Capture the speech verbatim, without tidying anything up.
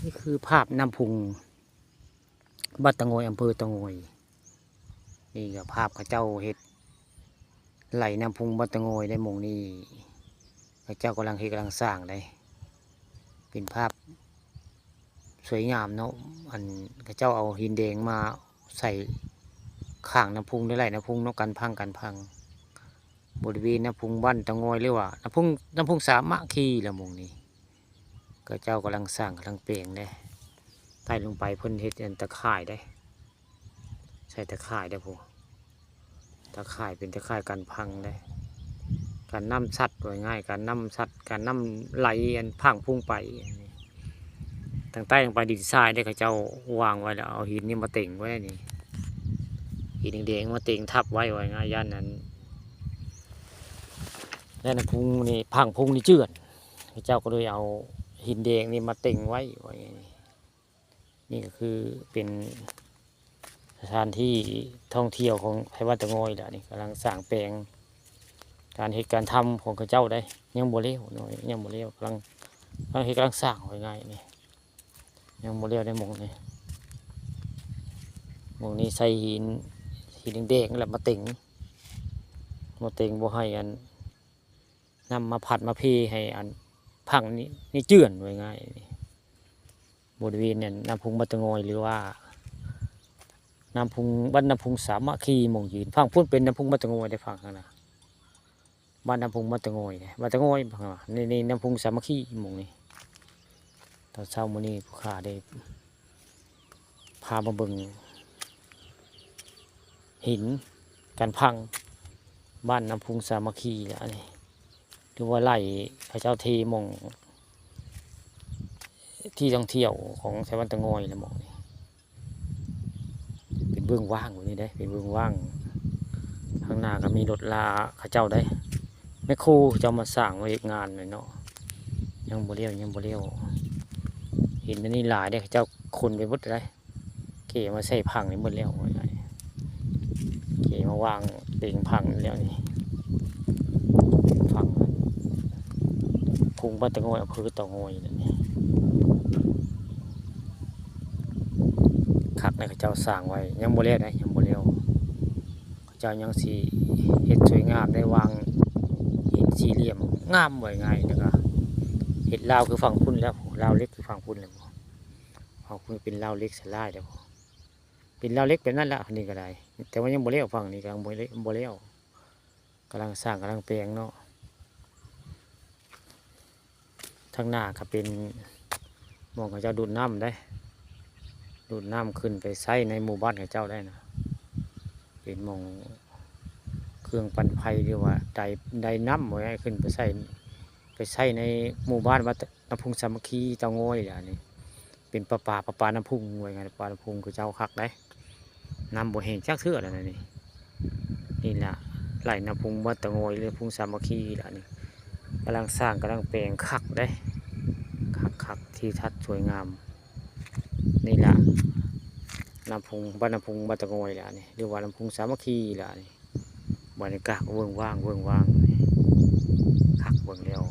นี่คือภาพน้ำพุงบ้านตะโงย อำเภอตะโงย นี่ก็ภาพเขาเจ้าเฮ็ดไหลน้ำพุงบ้านตะโงยได้หม่องนี้ เขาเจ้ากำลังเฮ็ดกำลังสร้างได้ เป็นภาพสวยงามเนาะ อันเขาเจ้าเอาหินแดงมาใส่ข้างน้ำพุงได้ไหลน้ำพุงเนาะ กันพัง กันพัง บริเวณน้ำพุงบ้านตะโงย หรือว่าน้ำพุง น้ำพุงสามัคคีละหม่องนี้ เขาเจ้ากำลังสร้างกำลังแปลงเด้ ใต้ลงไปเพิ่นเฮ็ดอันตะข่ายเด้ ใส่ตะข่ายเด้อพู้น ตะข่ายเป็นตะข่ายกันพังเด้ กันน้ำซัด ว่าง่าย กันน้ำซัด กันน้ำไหลอันพังพุงไป อันนี้ ทางใต้ลงไปดินทรายเด้ เขาเจ้าวางไว้แล้ว เอาหินนี่มาเต็งไว้นี่ หินแดงๆมาเต็งทับไว้ ว่าง่าย ย่านนั้น ย่านน้ำพุงนี่ พังพุงนี่เจือน เขาเจ้าก็เลยเอาหินแดงนี่มาเต็งไว้ ว่าอย่างนี้ นี่ก็คือเป็นสถานที่ท่องเที่ยวของไทบ้านตะโงยแหละ นี่กำลังสร้างแปลง การเฮ็ดการทำของเขาเจ้าได้ ยังบ่แล้วเนาะ ยังบ่แล้ว กำลัง กำลังเฮ็ดกำลังสร้าง ว่าง่ายนี่ ยังบ่แล้วได้หม่องนี้ หม่องนี้ใส่หิน หินแดงๆนั่นแหละมาเต็ง มาเต็งบ่ให้อัน น้ำมาพัดมาเพให้อันพังนี่ นี่เจือน ว่าง่ายนี่ บริเวณเนี่ยน้ำพุงบ้านตะโงย หรือว่าน้ำพุง บ้านน้ำพุงสามัคคีหม่องยืน พังพุ้นเป็นน้ำพุงบ้านตะโงยได้ พังข้างหน้า บ้านน้ำพุงบ้านตะโงยเนี่ย บ้านตะโงย พังว่า นี่ นี่น้ำพุงสามัคคีหม่องนี้ ตอนเช้ามื้อนี้ผู้ข้าได้พามาเบิ่งหินกันพัง บ้านน้ำพุงสามัคคีละอันนี้ หรือว่าไหลเขาเจ้าเทหม่องที่ท่องเที่ยวของไทบ้านตะโงยละหม่องนี้ เป็นเบื้องว่างแบบนี้เด้ เป็นเบื้องว่าง ข้างหน้าก็มีรถลาเขาเจ้าได้ แมคโครเขาเจ้ามาสร้างไว้เฮ็ดงานเลยเนาะ ยังบ่แล้ว ยังบ่แล้ว หินอันนี้หลายเด้ เขาเจ้าขนไปหมดเลย เก๋มาใส่พังนี่หมดแล้ว เก๋มาวางเต็งพังแล้วนี่ พังพุงบ้านตะโงย อำเภอเตางอยนั่นนี่ คักนะ เขาเจ้าสร้างไว้ ยังบ่แล้วนะ ยังบ่แล้ว เขาเจ้ายังสิเฮ็ดสวยงาม ได้วางหินสี่เหลี่ยมงาม ว่าง่าย แล้วก็เฮ็ดราวคือฝั่งพุ้นแล้ว ราวเหล็กคือฝั่งพุ้นแล้ว เอาคือเป็นราวเหล็กสลายแล้ว เป็นราวเหล็กแบบนั้นละ อันนี้ก็ได้ แต่ว่ายังบ่แล้ว ฝั่งนี้ก็ยังบ่แล้ว บ่แล้ว กำลังสร้าง กำลังแปลงเนาะ ทางหน้าก็เป็นหม่องเขาเจ้าดูดน้ำได้ ดูดน้ำขึ้นไปใช้ในหมู่บ้านเขาเจ้าได้นะ เป็นหม่องเครื่องปั่นไฟ หรือว่าได ไดน้ำ ว่าง่าย ขึ้นไปใช้ ไปใช้ในหมู่บ้านบ้านน้ำพุงสามัคคีเตางอยแหละนี่ เป็นประปา ประปาน้ำพุง ว่าง่าย ประปาน้ำพุงเขาเจ้าคักได้ น้ำบ่แห้งจักเทื่อแล้วนะนี่ นี่ล่ะ ไหลน้ำพุงบ้านเตางอย หรือพุงสามัคคีล่ะนี่ กำลังสร้าง กำลังแปลง คักเด้ คักๆ ทิวทัศน์สวยงาม นี่ล่ะ น้ำพุง บ้านน้ำพุงบ้านเตางอยล่ะนี่ หรือว่าน้ำพุงสามัคคีล่ะนี่ บรรยากาศก็เวิ้งว้าง เวิ้งว้าง คักเบิ่งแล้ว